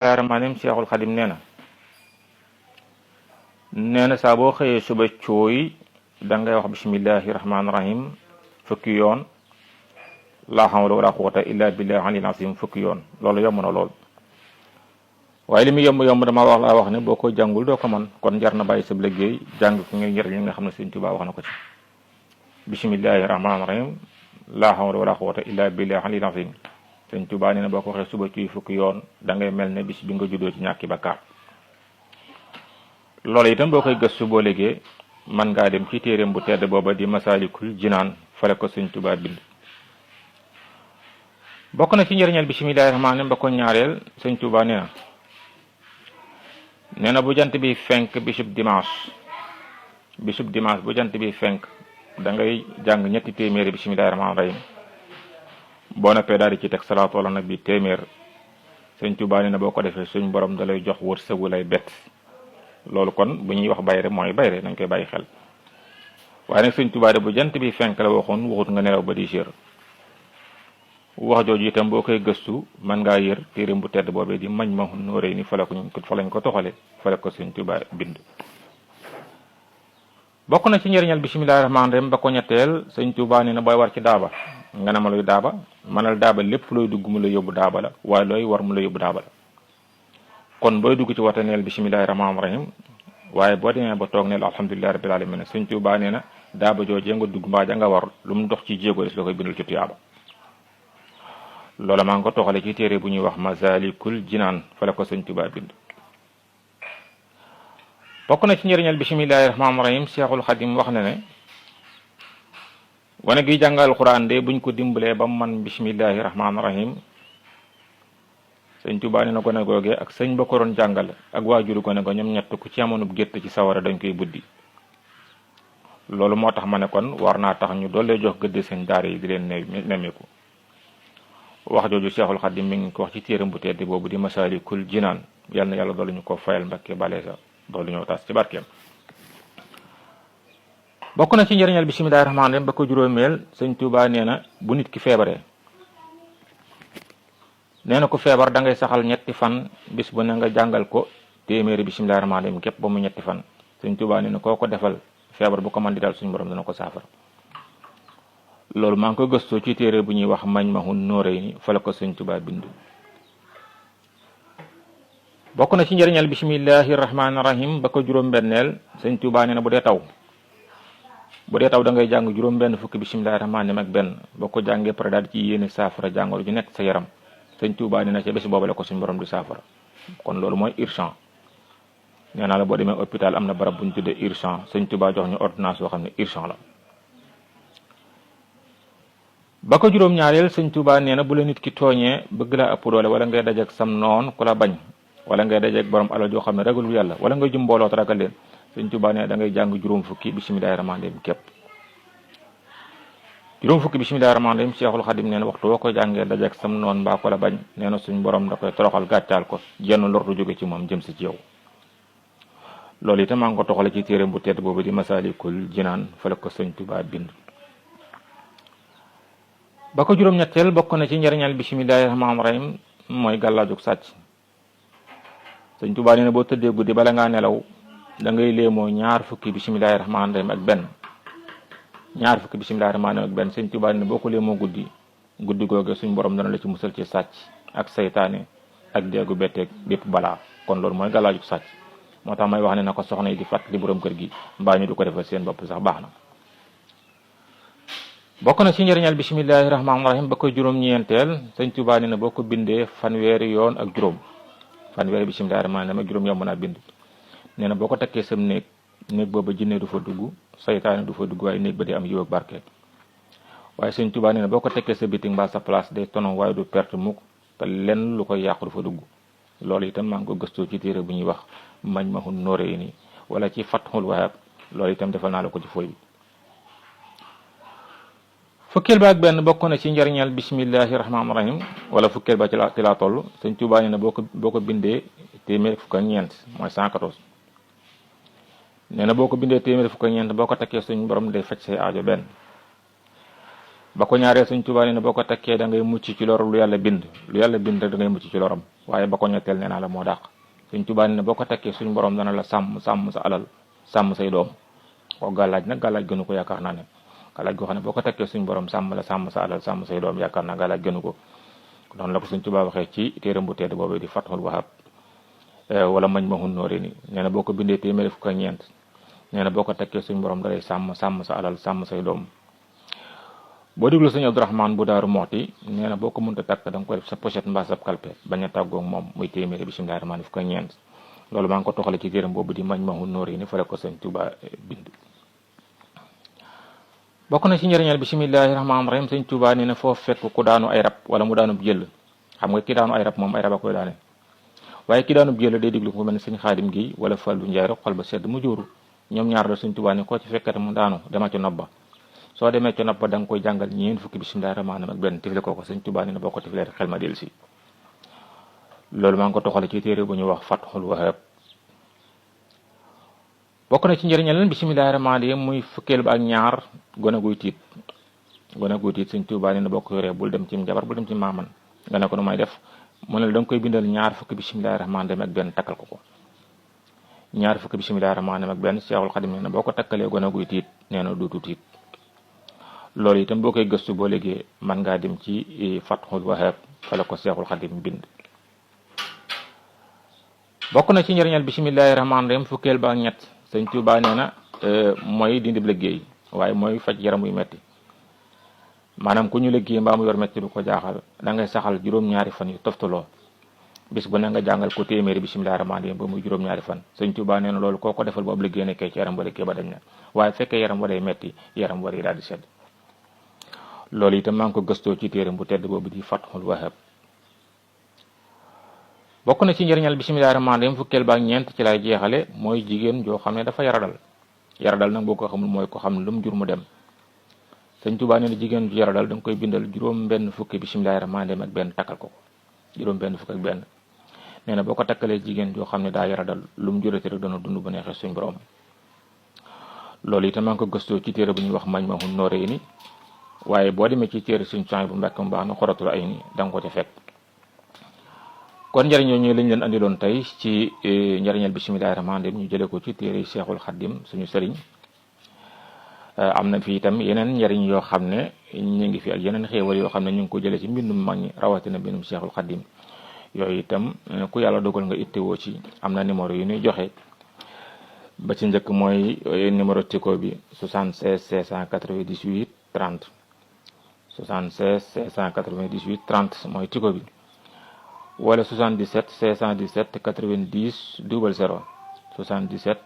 Rahmanim Seexul Xadim nee na saa boo xëyee suba cooy da ngay wax bismillahi rahmaani rahim fukki yoon laa hawla wala quwwata illa billahi alil azim fukki yoon loolu yomb na lool. waaye li muy yomb dama wax ne boo ko jàngul doo ko man kon jar na bàyyi sa liggéey jàng ko ngir njëriñ li nga xam ne Sëñ Tuubaa wax na ko ci bismillahi rahmaani rahim laa hawla wala quwwata illa billahi alil azim. Sëñ Tuubaa nee na boo ko waxee suba ci fukki yoon da ngay mel ne bis bi nga juddoo ci ñàkki bakkaar. loolu itam boo koy gëstu boo léegi man ngaa dem ci téeréem bu tedd booba di Masaalikul Jinaan fale ko Sëñ Tuubaa bind. bokk na ci njëriñal bismillahi rahmaani rahim ba ko ñaareel Sëñ Tuubaa nee na bu jant bi fenk bisub dimanche bu jant bi fenk da ngay jàng ñetti téeméeri bismillahi rahmaani rahim boo noppee daal di ci teg salaatu ala nabi téeméer. Sëñ Tuubaa nee na boo ko defee suñ borom da lay jox wërsëgu lay bett. loolu kon bu ñuy wax bayre mooy bayre nañ koy bàyyi xel waaye nag Sëñ Tuubaa de bu jant bi fenk la waxut nga nelaw ba 10 heures. wax jooju itam boo koy gëstu mën ngaa yër téeréem bu tedd boobee di Majmahun Nurayni fa lañ ko toxale fa la ko Sëñ Tuubaa bind. bokk na ci njëriñal bismillahi rahmaani rahim ba ko ñetteel Sëñ Tuubaa nee na booy war ci daaba nga ne ma luy daaba manal daaba lépp looy dugg mu la yóbbu daaba la waaye looy war mu la yóbbu daaba la. kon booy dugg ci wata neel bismillahi rahmaani rahim waaye boo demee ba toog neel alhamdulillahi rabbil alamin Sëñ Tuubaa nee na daaba joojee nga dugg mbaa ja nga war lu mu dox ci jéego des la koy bindal ci tuyaaba. loola maa ngi ko toxale ci téere bu ñuy wax Masaalikul Jinaan fa la ko Sëñ Tuubaa bind. bokk na ci njëriñal bismillahi rahmaani rahim Seexul Xadim wax na ne wane gi jàngal Alxuraan de buñ ko dimbalee ba mu man bismillahi rahmaani rahim. Sëñ Tuubaa nee na gone googee ak sëñ ba ko doon jàngal ak waajuru gone go ñoom ñett ku ci amoonub gétt ci sawara dañ koy buddi. loolu moo tax ma ne kon war naa tax ñu doole jox gëdd seen daara yi di leen nemmeeku. wax jooju Seexul Xadim mi ngi ko wax ci téeram bu tedd boobu di Masaalikul Jinaan yal na yàlla doolu ñu ko fayal Mbakke bale sa doolu ñëw tas ci barkeem. bokk na ci njëriñal bismillahi rahmaani rahim ba ko juróomeel Sëñ Tuubaa nee na bu nit ki feebaree nee na ko feebar da ngay saxal ñetti fan bis bu ne nga jàngal ko téeméeri bismillahi rahmaani rahim képp ba mu ñetti fan. Sëñ Tuubaa nee na koo ko defal feebar bu ko mën di daal suñu borom dana ko saafara. loolu maa ngi ko gëstoo ci téere bu ñuy wax Majmahun Nurayni fa la ko Sëñ Tuubaa bind. bokk na ci njëriñal bismillahi rahmaani rahim ba ko juróom-benneel Sëñ Tuubaa nee na bu dee taw da ngay jàng juróom-benn fukki bismillahi rahmaani rahim ak benn boo ko jàngee pare daal di ci yéene saafara jàngoro ju nekk sa yaram. Sëñ Tuubaa nee na ca bés boobu la ko suñu borom di saafara kon loolu mooy urgent. nee naa la boo demee hôpital am na barab bu ñu tuddee urgent Sëñ Tuubaa jox ñu ordonnance boo xam ne urgent la. ba ko juróom-ñaareel Sëñ Tuubaa nee na bu la nit ki tooñee bëgg laa ëpp doole wala ngay dajeek sam noon ku la bañ wala ngay dajeek borom alal joo xam ne ragalul yàlla wala ngay jum mbooloo te ragal leen Sëñ Tuubaa nee na da ngay jàng juróom fukki bismillahi rahmaani rahim képp. juróom fukki bismillahi rahmaani rahim Seexul Xadim nee na waxtu woo ko jàngee dajeek sam noon mbaa ko la bañ nee na suñ borom da koy toroxal gàccaal ko jenn lor du jóge ci moom jëm si ci yow. loolu itam maa ngi ko toxale ci téere bu tedd boobu di Masaalikul Jinaan fa la ko Sëñ Tuubaa bind. ba ko juróom-ñetteel bokk na ci njëriñal bismillahi rahmaani rahim mooy gàllaajug sàcc. Sëñ Tuubaa nee na boo tëddee guddi bala ngaa nelaw da ngay léemoo ñaar fukki bismillahi rahmaani rahim ak benn. ñaar fukki bismillahi rahmaani rahim ak benn Sëñ Tuubaa nee na boo ko léemoo guddi googe suñ borom dana la ci musal ci sàcc ak saytaane ak deegu betteeg bépp balaa kon loolu mooy gàllaajug sàcc. moo tax may wax ne na ko soxna yi di fàttali borom kër gi mbaa ñu du ko defal seen bopp sax baax na. bokk na ci njëriñal bismillahi rahmaani rahim ba ko juróom-ñeenteel Sëñ Tuubaa nee na boo ko bindee fanweeri yoon ak juróom fanweeri bismillahi rahmaani rahim ak juróom yomb naa bind. nee na boo ko takkee sam néeg booba jinne du fa dugg saytaane du fa dugg waaye néeg ba di am yiw ak barke. waaye Sëñ Tuubaa nee na boo ko tekkee sa bitig mbaa sa place day tono waaye du perte mukk te lenn lu koy yàqu du fa dugg. loolu itam maa ngi ko gëstoo ci téere bu ñuy wax Majmahun Nurayni wala ci Fathul Wahhab loolu itam defal naa la ko ci fooy bi. fukkeel ba ak benn bokk na ci njariñal bismillahi rahmaani rahim wala fukkeel ba ci laa toll Sëñ Tuubaa nee na boo ko bindee téeméer fukk ak ñeent mooy 114. nee na boo ko bindee téeméer fukk ak ñeent boo ko takkee suñ borom day faj say aajo benn. ba ko ñaareel Sëñ Tuubaa nee na boo ko takkee da ngay mucc ci lor lu yàlla bind rek da ngay mucc ci loram. waaye ba ko ñetteel nee naa la moo dàq. Sëñ Tuubaa nee na boo ko takkee suñu borom dana la sàmm sa alal sàmm say doom. ko gàllaaj nag gàllaaj gënu ko yaakaar naa ne gàllaaj goo xam ne boo ko takkee suñu borom sàmm la sàmm sa alal sàmm say doom yaakaar naa gàllaaj gënu ko. noonu la ko Sëñ Tuubaa waxee ci téeram bu tedd boobu di Fathul Wahab wala Majmahun Nurayni nee na boo ko bindee téeméeri fukk ak ñeent nee na boo ko takkee suñu borom dalay sàmm sa alal sàmm say doom. boo déglu Sëñ Abdourahmane bu Daaru Moxti nee na boo ko mënta takk da nga koy def sa pochette mbaa sa kalpe bañ a tàggoog moom muy téeméeri bismillaahi rahmaani fukk ak ñeent. loolu maa ngi ko toxale ci téeram boobu di Majmahun Nurayni fa la ko Sëñ Tuubaa bind. bokk na ci njëriñal bismillaahi rahmaani rahiim Sëñ Tuubaa nee na foo fekk ku daanu ay rab wala mu daanub jël xam nga ki daanu ay rab moom ay rab a koy daane waaye ki daanub jël day déglu ko mel ne Sëñ Xaadim gi wala Fallu Njaay rek xol ba sedd mu jóoru ñoom ñaar la Sëñ Tuubaa ne koo ci fekkate mu daanu dema ci nopp ba soo demee ci nopp ba da nga koy jàngal ñeent fukki bismillaahi rahmaani rahiim ak benn tifle ko Sëñ Tuubaa nee na boo ko tiflee rek xel ma del si. loolu maa ngi ko toxale ci téere bu ñu wax Fathul Wahab. bokk na ci njëriñal leen bismillaahi rahmaani rahiim muy fukkeel ba ak ñaar gone guy tiit Sëñ Tuubaa nee na boo ko yoree bul dem ci jabar bul dem ci maaman nga ne ko nu may def mu ne la da nga koy bindal ñaar fukki bismillaahi rahmaani rahiim ak benn takkal ko ñaar fukki bismillaahi rahmaani rahiim ak benn Seexul Xadim nee na boo ko takkalee gone guy tiit nee na dootu tiit. loolu itam boo koy gëstu boo léegi mën ngaa dem ci Fathul Wahab fa la ko Seexul Xadim bind. bokk na ci njëriñal bismillaahi rahmaani rahiim fukkeel ba ak ñett Sëñ Tuubaa nee na mooy dindi liggéey waaye mooy faj yaram yu metti maanaam ku ñu liggéey mbaa mu yor metti du ko jaaxal da ngay saxal juróom-ñaari fan yu toftaloo bis bu ne nga jàngal ko téeméeri bismillaahi rahmaani rahiim ba muy juróom-ñaari fan. Sëñ Tuubaa nee na loolu koo ko defal bu ab liggéey nekkee ci yaram ba liggéey ba dañ na waaye fekkee yaram wa day metti yaram war yi daal di sedd. loolu itam maa ngi ko gëstoo ci téeram bu tedd boobu di Fathul Wahab. bokk na ci njëriñal bismillaahi rahmaani rahiim fukkeel ba ak ñeent ci lay jeexale mooy jigéen joo xam ne dafa yaradal nag boo ko xamul mooy ko xam lu mu jur mu dem. Sëñ Tuubaa nee na jigéen ju yaradal da nga koy bindal juróom benn fukki bismillaahi rahmaani rahiim ak benn takkal ko juróom benn fukk ak benn nee na boo ko takkalee jigéen joo xam ne daa yaradal lu mu jurati rek dana dund bu neexee suñ borom. loolu itam maa ngi ko gëstoo ci téere bu ñuy wax Majmahun Nurayni waaye boo demee ci téere Sëñ Suhaybu bu Mbàkke mu baax na Xuratul Ayni da nga ko ca fekk. kon njëriñ yooyu lañ leen andiloon tey ci njëriñal bismillaahi rahmaani rahiim ñu jëlee ko ci téere Seexul Xaddim suñu sëriñ. am na fi itam yeneen njëriñ yoo xam ne ñu ngi fi ak yeneen xéewal yoo xam ne ñu ngi ko jëlee ci mbindum mag ñi rawatina mbindum Seexul Xaddim yooyu itam ku yàlla dogal nga ittewoo ci am na numéro yu ñuy joxe ba ci njëkk mooy numéro Tigo bi 76 698 30 76 698 30 mooy Tigo bi. wala 77 617 90 00 77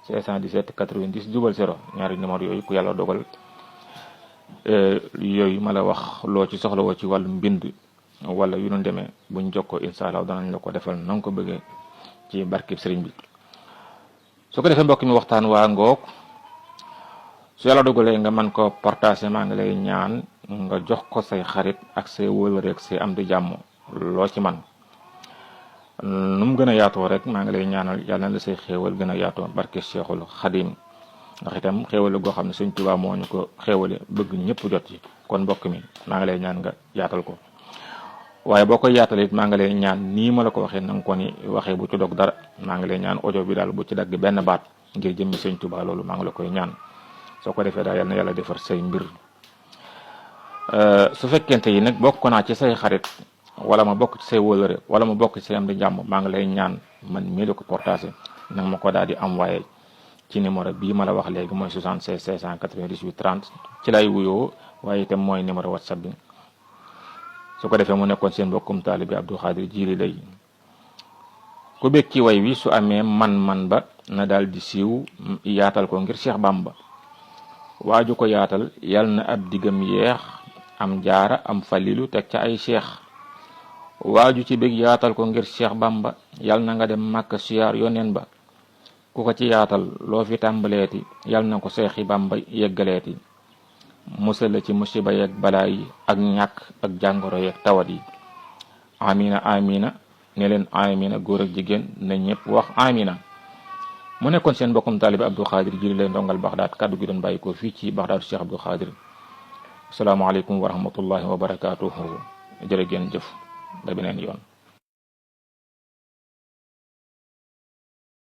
617 90 00 ñaari numéro yooyu ku yàlla dogal yooyu ma la wax loo ci soxla woo ci wàllu mbind wala yu nu demee buñ jokkoo incha allah danañ la ko defal na nga ko bëggee ci barkib sëriñ bi. su ko defee mbokk mi waxtaan waa ngoog su yàlla dogalee nga mën ko partager maa ngi lay ñaan nga jox ko say xarit ak say wëlëre ak say am di jàmm loo ci man nu mu gën a yaatoo rek maa ngi lay ñaanal yàlla na la say xéewal gën a yaatoo barke Cheikhul Xadim ndax itam xéewal goo xam ne Sëñ Tuubaa moo ñu ko xéewale bëgg ñëpp jot ci kon mbokk mi maa ngi lay ñaan nga yaatal ko waaye boo koy yaatal it maa ngi lay ñaan nii ma la ko waxee na nga ko ni waxee bu ci dog dara maa ngi lay ñaan audio bi daal bu ci dagg benn baat ngir jëmmi Sëñ Tuubaa loolu maa ngi la koy ñaan soo ko defee daal yal na yàlla defar say mbir su fekkente yi nag bokk naa ci say xarit wala ma bokk ci say wóolëre wala ma bokk ci say am di jàmm maa ngi lay ñaan man mii la ko partagé nag ma ko daal di envoyé ci numéro bii ma la wax léegi mooy 76 698 30 ci lay wuyoo waaye itam mooy numéro WhatsApp bi su ko defee mu nekkoon seen mbokkum taalibe Abdou Khadir Jili lay ku bég ci way wi su amee man ba na daal di siiw yaatal ko ngir Cheikh Bamba waaju ko yaatal yal na ab diggam yeex am jaara am falilu teg ca ay cheikh waaju ci bég yaatal ko ngir Cheikh Bamba yal na nga dem Màkka siyaar yoneen ba ku ko ci yaatal loo fi tàmbaleeti yal na ko Seexi Bamba yeggaleeti musal la ci musiba yeeg balaa yi ak ñàkk ak jàngoro yeeg tawat yi amina amina ne leen amina góor ak jigéen na ñëpp wax amina mu nekkoon seen mbokkum taalibe Abdou Khadir Jili lay ndongal Baxdaad kaddu gi doon bàyyi ko fii ci Baxdaadu Cheikh Abdou Khadir asalaamaaleykum wa rahmatullahi wa barakaatuhu jërë ngeen jëf ba beneen yoon.